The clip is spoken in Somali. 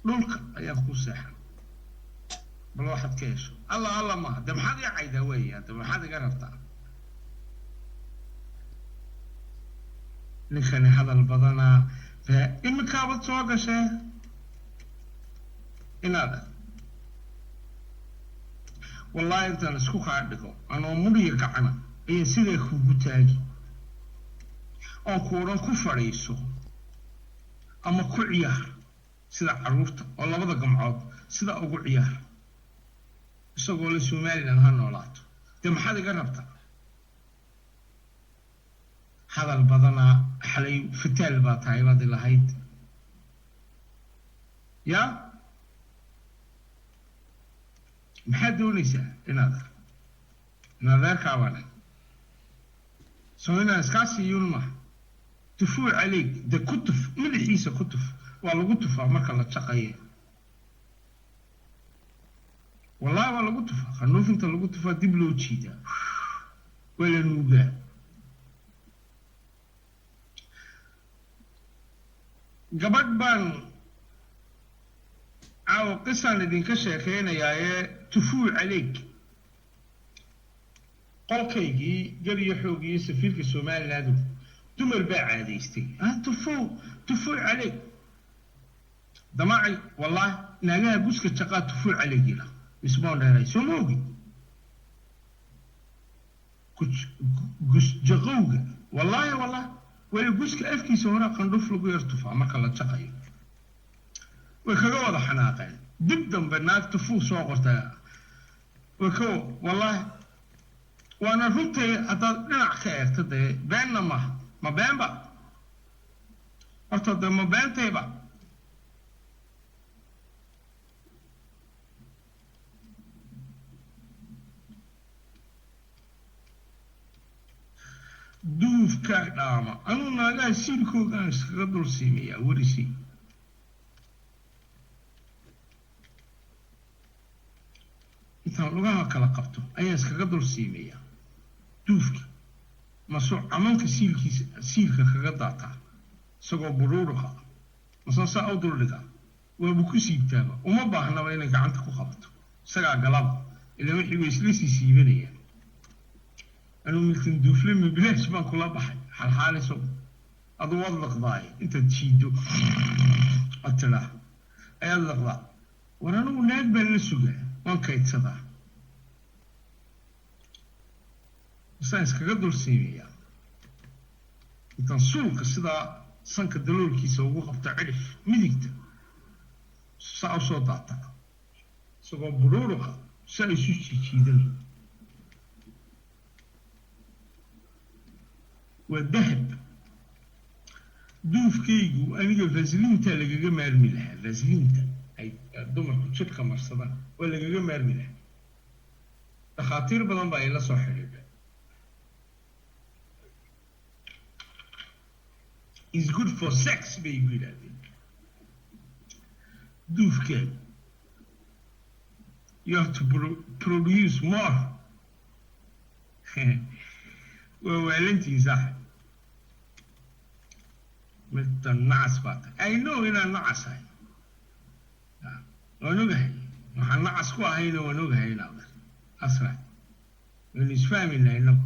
Dhulka ayaan ku seexan. Bal waxaad ka hesho alla alla maaha. De maxaad iga caydaa weeye? Hadda maxaad iga rabtaa? Ninkani hadal badanaa. Iminkaabad soo gashee inaad, wallaahi, intaan isku kaa dhigo anoo mudhiya gacana ayaan sidaa kugu taagi oon ku odhan ku fadhiiso ama ku ciyaar sida carruurta, oo labada gamcood sida ugu ciyaar, isagoo le Somaliland ha noolaato. Dee maxaad iga rabtaa? Hadal badanaa. Xalay fitaal baa tahay baad ilahayd. Yaa, maxaad doonaysaa inaad inadeerkaabana soo inaan iskaa siiyun maaha? Tufuu caleeg, de ku tuf madaxiisa, ku tuf. Waa lagu tufaa marka la jaqaye. Wallahi waa lagu tufaa. Qanuufinta lagu tufaa, dib loo jiidaa, waa la nuugaa. Gabadh baan caawa qisaan idinka sheekeynayaa ee tufuu caleeg. Qolkaygii gar iyo xoog iyo safiirka Somaliland dumar baa caadaystay tufuu tufuu caleeg damacay. Wallahi naagaha guska jaqaa tufuu caleeg yira ismoon dheeray. Soo ma ogid gus jaqowga? Wallaahi, wallahi, weli guska afkiisa hore qandhuf lagu yar tufaa marka la jaqayo. Way kaga wada xanaaqeen. Dib dambe naag tufuu soo qortay way ka, wallaahi waana runtay. Haddaad dhinac ka eegto, dee beenna maaha. Ma beenba horta? Dee ma beentayba? Duufkaa dhaama. Anuu naagaha siilkoogaan iskaga dul siimiyaa werisi. Intaan lugaha kala qabto ayaan iskaga dul siimiyaa duufka, masuu camanka siilkiisa siilka kaga daataa isagoo buruuruqa, masaan saa u dul dhigaa, waabu ku siibtaaba. Uma baahnaba inay gacanta ku qabato, isagaa galaba. Ilaan wixii way isla sii siibanayaan. Anuu milkan duufle mibilaash baan kula baxay. Xalxaaliso aduu waad liqdaaye, intaad jiido ad tidhaa ayaad liqdaa. War anugu naag baan la sugaa, waan kaydsadaa, masaan iskaga dul siimiyaa intaan suulka sidaa sanka daloolkiisa ugu qabto, cidhif midigta saa usoo daata isagoo buruuruqa saa isu jiijiidanay. Waa dahab duufkaygu. Aniga vasliinta lagaga maarmi lahaa. Vasliinta ay dumarku jidhka marsadaan waa lagaga maarmi lahaa. Dhakhaatiir badan baa ila soo xidhiidha. "Is good for sex," bay igu yidhaahdeen duufkaagu. "You have to produce more." Waa waalantiin, sax. Midda nacas baa tahay. I know inaan nacasahay, waan ogahay. Waxaan nacas ku ahayna waan ogahay. Inaad asra waynu isfahmaynaa inagu.